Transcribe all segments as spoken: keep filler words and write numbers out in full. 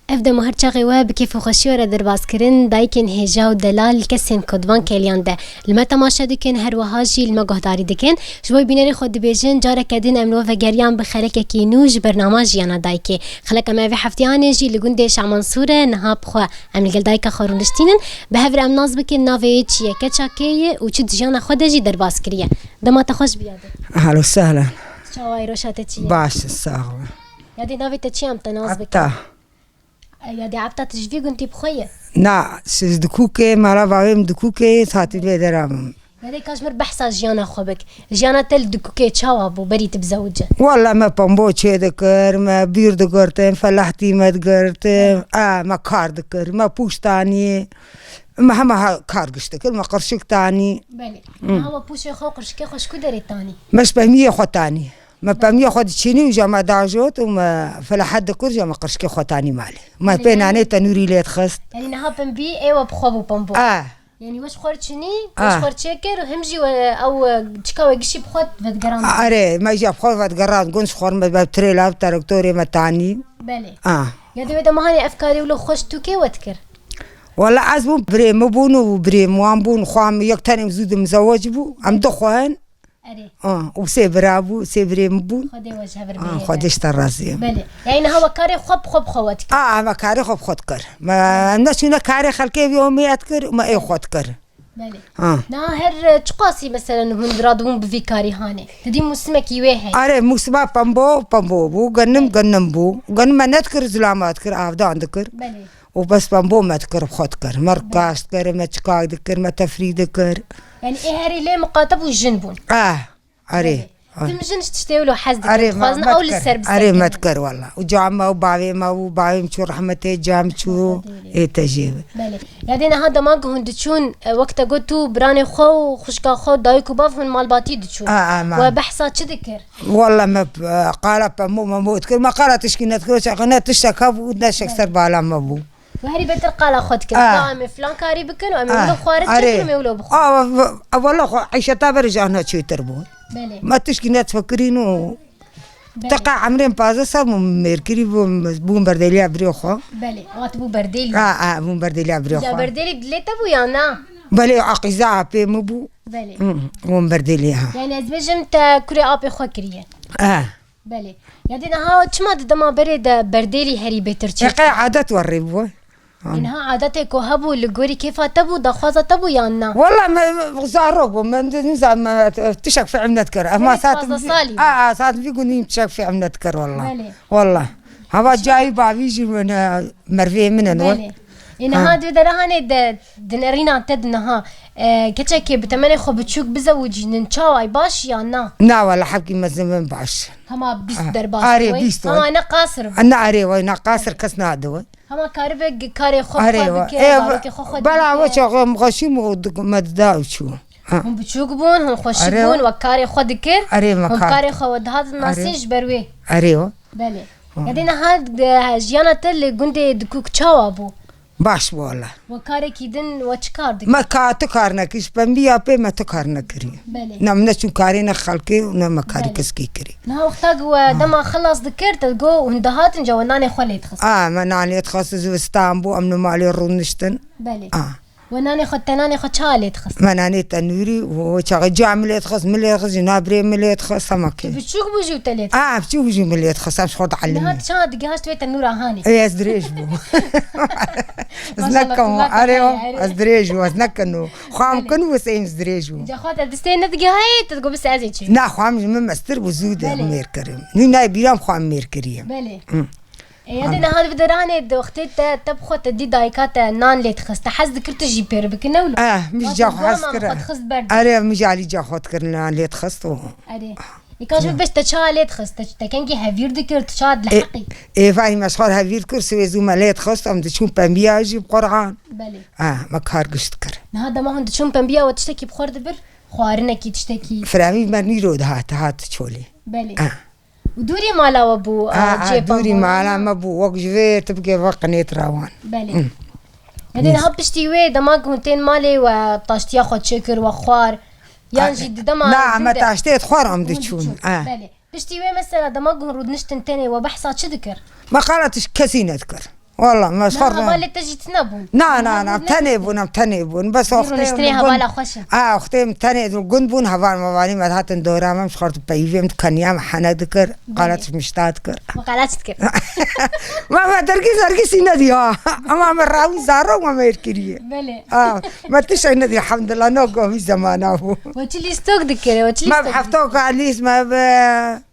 Ev dema her çaxê we bi kêf û xweşiya re derbas kirin, dayikên hêja û delal kesên ku di van keliyan de li me temaşe dikin, her wiha jî li me guhdarî dikin. Ji bo bînerê xwe dibêjin, careke din em li we vegeriyan bi xelekekî nû ji bernama Jiyana Dayikê. Xeleka me vê hefteyanê jî li gundê Şahmansûr e, niha bi xwe em li gel dayika xwe rûniştînin. Bi hev re em nas bikin, navê wê çi ye, keça kê ye û çi di jiyana xwe de jî derbas kiriye. Dema te xweş biyade. Ehlen û sehlen. Çawa yî, roşa te çi ye? Baş, sax be. Yadê, navê te çi ye, em te nas bikin? Ata. E, yadê, Ata, tu ji vî gundî bi xwe ye? Na, siz Dikûkê, mala bavê min Dikûkê, hatî vê dera min. Yadê, ka ji mir behsa jiyana xwe bik. Jiyana te li Dikûkê çawa bû, berî tu bizewice? Walla me pembo çê dikir, me bîr digirtin, felehtî me digirtin. A, me kar dikir, me pûş tanî. Me hema ha kar giş dikir, me qirşik tanî. Belê. Hı. Niha we pûşê xwe û qirşikê xwe ji ku derê tanî? Me ji pemiyê xwe tanî. Me pemiyê xwe diçînî û ja me dajot û me felahet dikir, ja me qirşikê xwe tanî malê. Me Belê, pê yani nanê tenûrî lê dixist. Yani niha pembî ê we bi xwe bû pembo? A. Yani we ji xwe re çinî, we ji xwe re çêkir û him jî we ew, e, çika we gişî bi xwe vedigerand? Erê, me jî bi xwe vedigerand, gund ji xwe re me bi trêla, bi traktorê me tanî. Belê. A. Ya di wê dema hanê ev karê wilo xweş tu kê we dikir? Wala ez bûm, birê min bûn û birê min wan bûn, xwe em yek tenê zû dimizewec bû, em du xwe hin. Erê. A, û sê bira bû, sê birê min bûn. Xwedê we ji hev re A, bihêle. Xwedê ji te razî ye. Belê. Yani niha we karê xwe bi xwe bi xwe we dikir? A, me karê xwe bi xwe dikir. Me, em neçûne karê xelkê vî omê dikir, me ê xwe dikir. Belê. Ha. Niha her, e, çiqasî, meselen, hûn diradibûn bi vî karî hanê? Didî mûsimekî wê heye? Are, mûsima pembo, pembo bû, genim, Belê. Genim bû. Genim me nedikir, zilama dikir, avdan dikir. Belê. Û bes pembo me dikir, bi xwe dikir. Me Belê. Rikaş dikir, me çikak dikir, me tefrî dikir. Yani ê herî lê miqate bû jin bûn? Ah, are. Belê. Tim jin ji tiştê wilo hez dikin, Erê, me, dixwazin me ew li dikir. Ser Erê, me bisekinin. Dikir, walla. Û ca me û bavê me û bavê min çû rehmetê, ca min çû Rahmetê ê te jê be. Belê. Ya dê niha dema ku hûn diçûn, e, wek te got tu, biranê xwe û xwişka xwe û dayik û bav hûn malbatî diçûn. A, a, mal. We behsa çi dikir? Walla me, e, qala pemû me mû dikir. Me qala tişkî nedikir. Çaxê ne tiştek hebû, ne şek ser bala me bû. We herî bêtir qala xwe dikir. Ah. Ka em ê filan karî bikin û em ê Ah, wilo xwarin arê. Çêkin û em ê wilo bixwin. Ah, we-, we-, wela xwe îşeta berê ji ana çêtir bû. Belê. Me tişkî nedifekirîn û Belê. Teqa emrên pazdeh sal bû mêrkirî bû, bûn berdêliya birê xwe. Belê. Wat bû berdêlî. Ah, ah, bûn berdêliya birê Ya xwe. Berdêlî dilê te bû ya na? Belê, aqîza apê min bû. Belê. Hı, bûn berdêlî ha. Yani ez bêjim te kurê apê xwe kiriye. Ah. Belê. Ya dê niha çima di dema berê de berdêlî herî bêtir çêkir? Teqe adet werê bû. Ê, niha adetê ku hebû li gorî kêfa te bû, daxwaza te bû yan na? Walla me zarok bû, me nizam me tişek fêm nedikir. Ema Belê, saet pazdeh salî bû. A, a, saet vî gundî tişek fêm nedikir walla. Belê. Walla. Hava cayî bavî jî min, e, mervê min in. Belê. Ê, niha Ha. Di dera hanê de, di nerîna te di niha, e, keçekê bi temenê xwe biçûk bizewicînin, çaway baş yan na? Na, wala hevkî mezin min baş. Hema bîst Ha. derbas Arê, bû. Bîst Hema way. Ne qasir bû. Na, arê, way, na qasir kes nadiwe. Hema karibe g-, karê xwe Arê, xwe way. Bike, E, barokê xwe xwe bela dike. We çaxê min xweşî min û dik-, me dida û çû. Ha. Hûn biçûk bûn, hûn xweşik Arê, bûn, way. We karê xwe dikir. Arê, me Hûn kar. Karê xwe we dihatin nasîn Arê. Ji ber wê. Arê, way. Belê. Hı. Ya dê niha, e, jiyana te li gundê Dikûk çawa bû? Baş bû wala. We karekî din, we çi kar dikir? Me ka tu kar nekir, ji pembiya pê me tu kar nekirî. Belê. Ne min neçûn karê ne xelkê û ne me karê Belê. Keskî kirî. Niha wexta ku we Ha. Dema xilas dikir, te go hûn dihatin ca we nanê xwe lê dixist. A, me nanê dixist, zivistan bû, em li malê rûniştin. Belê. A. We nanê xwe, te nanê xwe çawa lê dixist? Me nanê tenûrî û çaxê ca min lê dixist, min lê dixist, jina birê min lê dixist, hema kê. Tu biçûk bû jî û te lê dixist? A, biçûk bû jî min lê dixist, em ji xwe dielîmin. Niha tu çawa digihast wê tenûra hanê? Ê, ez dirêj bûm. Ez Maşallah, nekim, Allah erê, te o, erê. Ez dirêj bûm, ez nekin o. Xwam Belê. Kin û ez êm ez dirêj bûm. Ca xwe te distê nedigihayê, tu digo bise ez ê çê. Na, xwam ji min mestir bû, zû de Belê. Mêr kirim. Nî nayê bîram xwam mêr kiriye. Belê. Hı. E, ya dê niha di vê deranê di wextê te, te bi xwe te dî dayika te nan lê dixist. Te hez dikir tu jî pêr bikî, ne wilo? Eh, min Wate ca xwe hez doma kir. Xwe dixist ber. Erê, min jî alî ca xwe dikir nan lê dixist û. Erê. Ê, ka ji min bêj te çawa lê dixist? Te, te kengî hevîr dikir, tu çawa di Ê, heqî? Ê, vay me ji xwe re hevîr dikir, sibê zû me lê dixist, em diçûn pembiya jî bi Qur'an. Belê. Ah, me kar giş dikir. Niha dema hûn diçûn pembiya we tiştekî bi xwe re dibir? Xwarinekî, tiştekî? Firavî me nîro dihat, hat çolê. Belê. Ah. Û dûrî mala we bû, A, e, a, cê dûrî pembo, mala ne? Me bû, wek ji vê tu bike ve qinêt rawan. Belê. Hı. Yanî niha piştî wê dema ku hûn tên malê we taştiya xwe çêkir, we xwar, yan A, jî di dema na, din me de taştê xwar em hûn diçûn. Diçûn. A. Belê. Piştî wê mesela dema ku hûn rûdiniştin tenê we behsa çi dikir? Me qala tu ji kesî nedikir. Wala, me ji xwe re- Hevalê te jî tune bûn? Na, na, na, tenê bûn, em tenê bûn. Bes wextê rûniştinê hevala xweş in. A, wextê em tenê di gund bûn, heval mevalî me hatin dora me, em ji xwe re dipeyivê, em dikeniya, me hene dikir, qalet ji mişta dikir. Me qalet dikir. Me, me dergî, dergî sî nediya. Ama me rawî zarok me mêr kiriye. Belê. A, me tiştek nediya, elhamdulillah, no govî zemana bû. We çi lîstok dikir, we çi lîstok dikir? Me bi heftoka lîst, me bi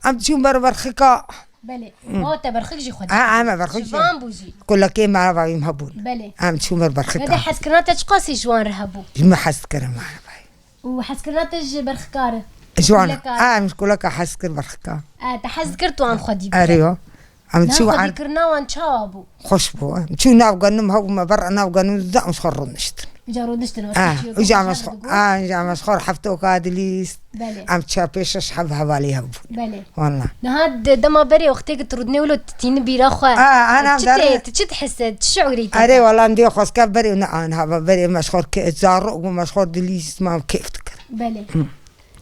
Em çûn ber berxika. Belê. Hmm. Ma te berxik jî xwedî. Ha, ha, me berxik jî. Ji van bû jî. Kulekê me re vayîm hebûn. Belê. Em çûn ber berxika. Ya de hezkirina te çiqasî ji wan re hebû? Ji me hez dikirin me re vayî. Û hezkirina te ji berxika re? Ji wan. Kuleka re. Ha, em ji kuleka hez kir berxika. E, te hez dikir tu wan xwedî bike. Erê yo. Em çû erd- Xwedîkirina wan çawa bû? Xweş bû. Em çû nav genim hebû, me ber nav genim da em ji xwe rûniştin. Îca rûniştin, ha, îca me ji xwe, ha, îca me ji xwe heftoka dilîst. Belê. Em çar pêş şeş heb hevalê hev bûn. Belê. Wala. Niha de-, dema berê wextê ki tu rûdinê wilo tîni bîra xwe. Ha, ha, çi tê, tu çi dihise, çi şiûrî te? Erê, wala, em dê xwezke berê ne an hava, berê me ji xwe ke-, zarok bû, me ji xwe dilîst, me kêf dikir. Belê. Hı.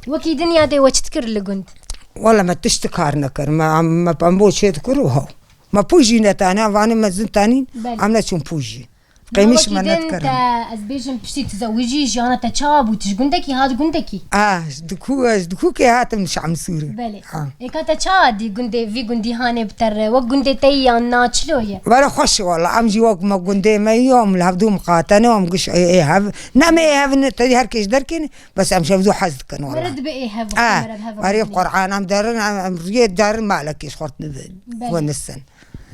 Wekî din ya dê we çi dikir li gund? Wala me tişt kar nekir. Me, me pembo çê dikir û haw. Me pûj jî netane, vanê me zin tanîn, belê, em neçûn pûj jî. Qêmiş me nedikirin. Te, ez bêjim piştî tizewicî jiyana te çawa bû? Tu ji gundekî hat gundekî? Ah, ji Dikû, ji Dikûkê hatim Şamsûrê. Belê. Ah. Êka te çawa dî gundê, vî gundî hanê bi te re? Wek gundê te yî yan na çilo ye? Wala xweş e wala. Em jî wek me gundê me yî, em li hevdû miqate ne, em giş ê, ê hev. Ne me ê hev ne, te dî her kes derkên, bes em ji hevdû hez dikin wala. Mere dibe ê hev, ah, mere bi hev erê rûnî. Qur'an em derin, em, em riyê derin malekê ji xwe, belê, wenisin.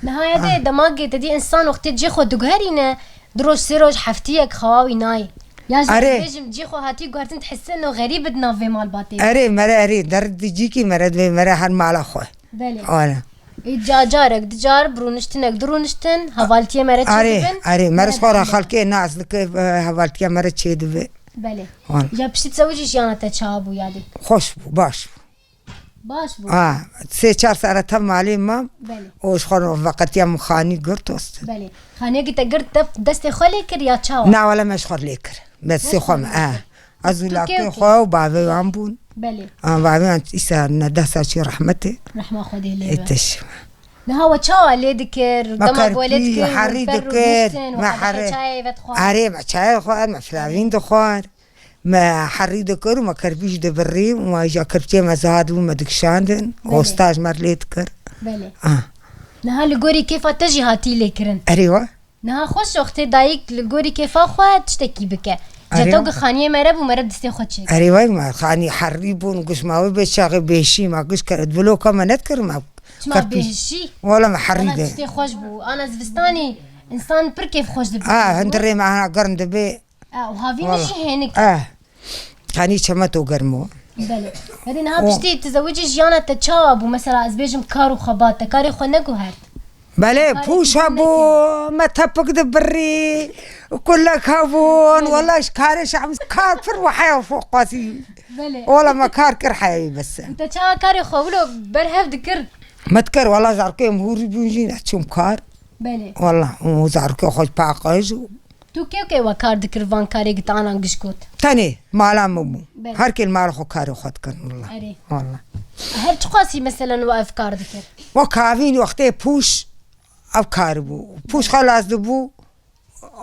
Niha ya de, ah, demagê te dî însan wextê cê xwe diguherîne, du roj, sê roj, heftiyek xewa wî nayê. Ya ji, erê, bêjim cê xwe hatî guhertin dihise no xerîb di nav vê malbatê. Erê, mere erê, der di cîkî mere divê mere her mala xwe. Belê. Wala. Ê ca-, carek, di car, bi rûniştinek, du rûniştin, hevaltiyê mere çêdibin. Erê, erê, mere ji xwe re xelkê nas dike, e, hevaltiya mere çêdibe. Belê. Wala. Ya piştî tizewicî jiyana te çawa bû ya dê? Xweş bû, baş bû. Baş bû. Ha, sê çar sere tev malê mam. Belê. Û ji xwe veqetiya min xanî girt ost. Belê. Xaniyekî te girt def-, destê xwe lê kir ya çawa? Na, wele me ji xwe lê kir. Me destê xwe me, ha. Ez û lakê xwe û bavê wan bûn. Belê. Ha, bavê wan îsa ne deh sal çû rehmetê. Rehma Xwedê lê be. Ê teş. Niha we çawa lê dikir? Dema ku we lê dikir, herî dikir, me herî. Çayê ve dixwar. Erê, me çayê xwar, me filavîn dixwar. Me herî dikir û me kerpî jî dibirî û me îja kerpçê me zehad bû me dikişandin. Belê. Osta ji me re lê dikir. Belê. Ah. Niha li gorî kêfa te jî hatî lê kirin. Erê wa. Niha xweş wextê dayik li gorî kêfa xwe tiştekî bike. Erê. Ceto ki xaniyê mere bû, mere distê xwe çêk. Erê wa, me xanî herî bûn, giş me wê bê çaxê bêşî, me giş kere, bloka me nedikir me. Çima kerpî. Bêhişî? Wala me herî de. Tiştê xweş bû. Ana zivistanî însan pir kêf xweş dibe. Ah, hundirê me ana germ dibe. E, û havînî jî hênik e. Eh. Kanî çeme to germ o. Belê. Herî niha piştî tizewicî jiyana te çawa bû? Mesela ez bêjim kar û xebat, te karê xwe neguhert? Belê, pûş hebû, me tepik dibirî, kulek hebûn, belê, wela ji karê şam, kar pir û heya xwe qasî. Belê. Wela me kar kir heyayî bes. Te çawa karê xwe wilo berhev dikir? Me dikir, wela zarokê em hûrî bûn jî neçûm kar. Belê. Wela, û zarokê xwe paqij û Tu kewkê we kar dikir van karê gitana giş got? Tenê mala min bû. Belê. Her kê li mala xwe karê xwe dikirin wela. Erê. Wela. Her çiqasî meselen we ev kar dikir? We kavîn wextê pûş ev kar bû. Pûş xelas dibû,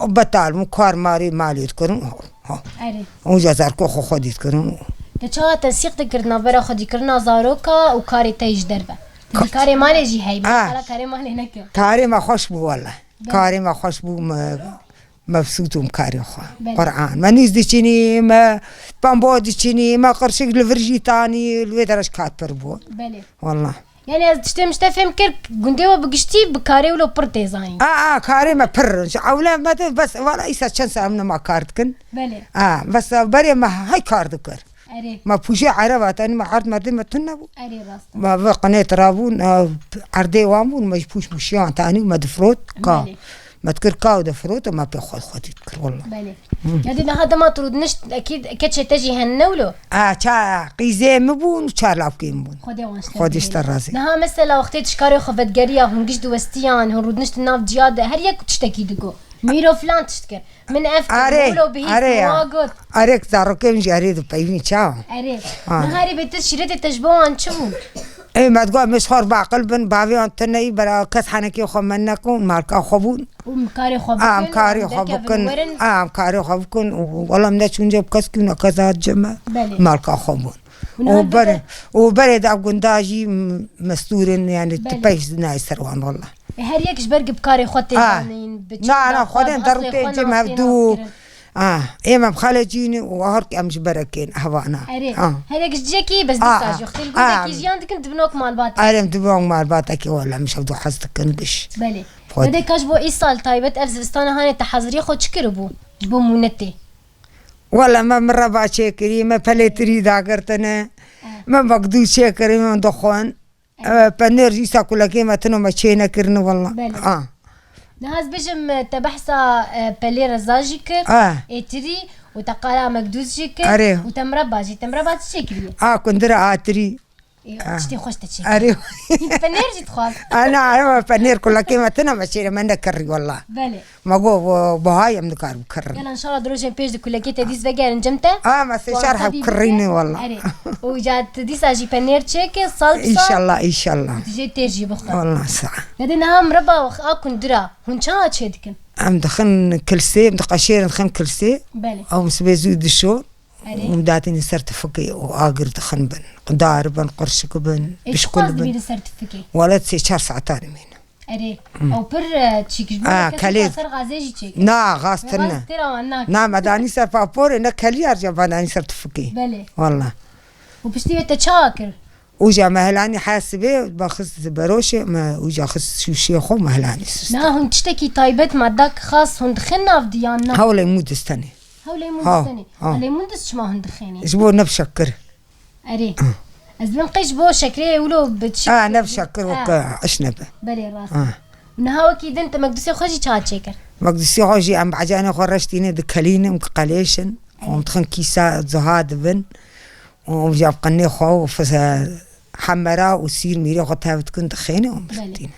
betal bû, kar marê malê dikirin. Ha, ha. Erê. Onca zarko xwe xwe dît kirin. Te çawa tensîq dikir navbera xwedîkirina zaroka û karê te yî ji derve? Ka- Karê malê jî heyî, ah, mesela karê malê neke. Karê me xweş bû wela. Belê. Karê me xweş bû, me, me bi sût ûm karê xwe. Belê. Qur'an. Me nîz diçinî, me pembo diçinî, me qirşik li vir jî tanî, li wê derece kar pir bû. Belê. Wela. Yani ez tiştê min ji te fêm kir, gundê we bi giştî bi karê wilo pir tê zanîn. A, a, karê me pir. Ji ewle me de bes, wela îsa çend sal em nema kar dikin. Belê. A, bes berê me hay kar dikir. Erê. Me pûjê ereba tanî me erd merdê me tune bû. Erê rast. Me ve qinêt rabûn, e, erdê wan bûn, me ji pûş bûşiyan tanî me difrot ka. Belê. Me dikir ka û difrot, me pê xwe xwedî dikir, wela. Belê. Hı. Ya dî niha dema tu rûdinişt, ekîd keçê te jî hen ne wilo? A, ça, qîzê min bûn, çar lawkê min bûn. Xwedê wan ji te razî. Niha mesela wextê tu ji karê xwe vedigeriya, hûn giş diwestiyan, hûn rûdiniştin nav ciya de, her yek tiştekî digo. Mîro filan tişt kir. Min ev kir, arê, wilo bihîst, arê ya. Wa got. Arê, zarokê min jî arê dipeyvîn çawa? Erê. Ha. Niha rê bêtir şîretê te ji bo wan çi bû? Ê, me digot, em ji xwe re baqil bin, bavê wan tune yî, bera kes henekê xwe me nekun, malka xwe bûn. Û em karê xwe bikin, Em karê xwe bikin, em karê xwe bikin, û wela em neçûn cem kes kî, ne kes hat cem me. Belê. Malka xwe bûn. Û niha Û berê, û berê de ev gunda jî m-, mestûr in, yani Belê. Tipey nayê ser wan, wela. E, her yek ji ber ku bi karê xwe tê Ha. danîn, bi Na, çanda na, xwe, xwedên bi derû eslê tê xwe cem nas hev tê dû. naskirin. Ah, êm em xalecî ne û her em ji berekên hevana. Erê, Ah. herek ji cekî, bes Ah, dîsa ah, jî xil ah. gundekî jiyan dikin, dibin wek malbat. Erê, em dibin wek malbatekî, wela em şev du hez dikin giş. Belê. Xwedî. Dede ka ji bo îsal taybet ev zivistana hanê te haziriyê xwe çi kiribû? Ji bo mûnetê. Wela me mireba çêkirî, me pelêtirî dagirtine. Eh. Me vekdû çêkirî, me dixwin. Ew penêr jî îsa kulekê me tino me çê nekirine wela. Belê. Ah. Niha ez bijim, e, te behsa, e, pelê reza jî kir, Ah. êtirî û te qala mekdûs jî kir Erê. û te mireba jî. Te mireba çi çêkiriye? Ah, kundira atirî. E, Ah. tiştê xweş te çêkir. Erê. Penêr jî dixwaz. Ana, ew penêr kulekê me tino me çê me nekirî wela. Belê. Ma go, bo, bo hay em dikar bikirin. Gel, inşallah di rojên pêş di kulekê te dîs vegerin cem te. Ah, ma sê Wan çar heb xwedî kirîne bike. Wala. Erê. Û ca tu dîsa jî penêr çêke, sal bi sal. İnşallah, inşallah. Tu jê têr jî bixwe. Wala sa. Dede niha mireba a kundira. Hûn çawa çê dikin? Em dixin kilsê, em diqeşêrin dixin kilsê. Belê. Ew sibê zû dişon. Erê. Em datînin ser tifikê û agir dixin bin. Dar bin, qurşik bin, Ê, bişkul çiqas bin. Dibînin ser tifikê? Wala sê çar saetan mîne. Erê. Hmm. Ew pir, e, çîk ji bo Ah, kesê kelê. Ser gazê jî çêke. Na, gaz Ve tine. Gaz têra wan nake. Na, me danî ser paporê, ne kelî arca me danî ser tifikê. Belê. Wala. Û piştî wê te çawa kir? Uca me helanî hesibê, baxist beroşê, me uca xist şûşiyê xwe me helanî sist. Na, hûn tiştekî taybet, madak xas hûn dixin nav diyan na? Hewlê mû distenê. Hewlê mû Ha, distenê. ha. Hewlê mû dist çima hûn dixênê? Ji bo neb şekir. Erê. Ez dibim qey ji bo şekrê wilo bi çi Ha, nev şekir Ha. weke iş nebe. Belê rast. Ha. Niha wekî din te mekdusê xwe jî çawa çêkir? Mekdusê xwe jî em becanê xwe reştîne dikelînin, em qelêşin. Em dixin kîsa ziha dibin. Û em jî em qenê xwe û fise hemera û sîr mîrê xwe tev dikin dixêne û Belê. Reştîne.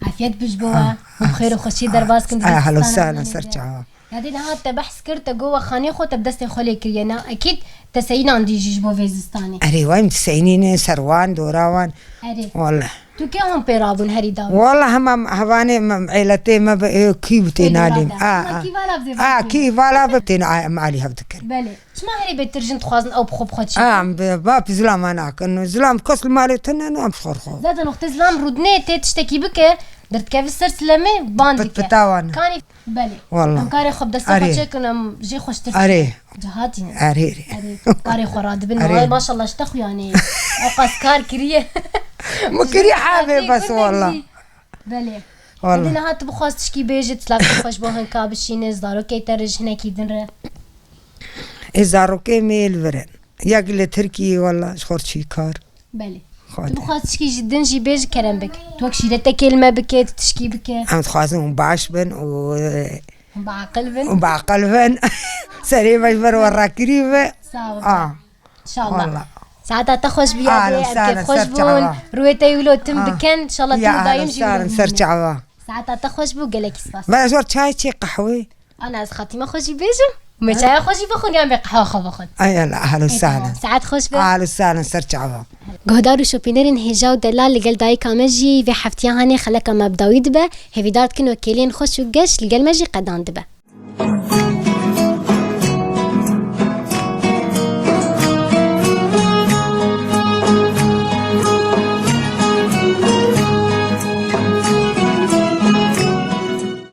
Afiyet bi ji bo we. Ah, Hûn xêr û xweşî derbas kin di Ah, helo zivistana sahlen, ser çawa. Ya dê niha te behs kir, te got we xanê xwe te bi destê xwe lê kiriye. Na, ekîd te seyînandî jî ji bo vê zistanê. Erê, wayim seyînîne ser wan, dora wan. Erê. Wala. Tu kê hûn pê rabûn herî dawî? Wala hema hevanê me, me, êletê me bi, ê, kî bi tê Ê, nalîm. dora de. Ah, Hema ah. kî vala bi zê Ah, bikin? kî vala bi tê na, em alî hev dikin. Belê. Çima herî bêtir jin dixwazin ew bi xwe bi xwe çêkin? Ah, em bi, ba, bi zilam nakin. Zilam kes li malê tune ne, em xor xwe. Zaten wextê zilam rûdinê tê tiştekî bike, derdikeve ser silemê, ban dike. Pit pita wan. Kanî Belê. Wala. Em karê xwe bi destê xwe Erê. çêkin, em jê xweştir Erê. Cihatî ne. Erê, erê. Erê. Karê xwe radibin. Erê. Wallahî maşallah ji te xuyanê. Ew qas kar kiriye. Min kirî hebê Erê, bes gundek wala. jî. Belê. Wala. Hadi niha tu bixwaz tişkî bêjit, silavê xweş bo hinka bişîne, zarokê te re ji hinekî din re. Ê zarokê me li vir in. Yek li Tirkiyê wala ji xwe çî kar. Belê. Xwedê. Tu bixwaz tişkî ji din jî bêj kerem bik. Tu wek şîretekê li me bike, tu tişkî bike. Em dixwazin hûn baş bin û, Hûn bi aqil bin. û bi aqil bin. Serê me ji ber we rakirî be. Sağ ol. Ah. İnşallah. Wala. Saeta te xweş biya Ah, dê, em sağ ol, kêf xweş ser bûn. çava. Rûyê te wilo tim Ah. biken. İnşallah Ya, tu ahlan, daim jî sağ wilo olun, ser bimîne. çava. Saeta te xweş bû, gelekî spas. Ben ji we çay çê qehwê. Ana ez xatîma xwe jî bêjim. Me çaya xwe jî bixwin yan bê qehwa xwe bixwin. Ay Allah, ahlan Ê, sahlan. tamam. Saet xweş be. Ahlan sahlan, ser çava. Guhdar û şopînerên hêja û delal, li gel dayika me jî vê heftiya hanê xeleka me bi dawî dibe. Hêvîdar dikin wekêliyên xweş û geş li gel me jî qedan dibe.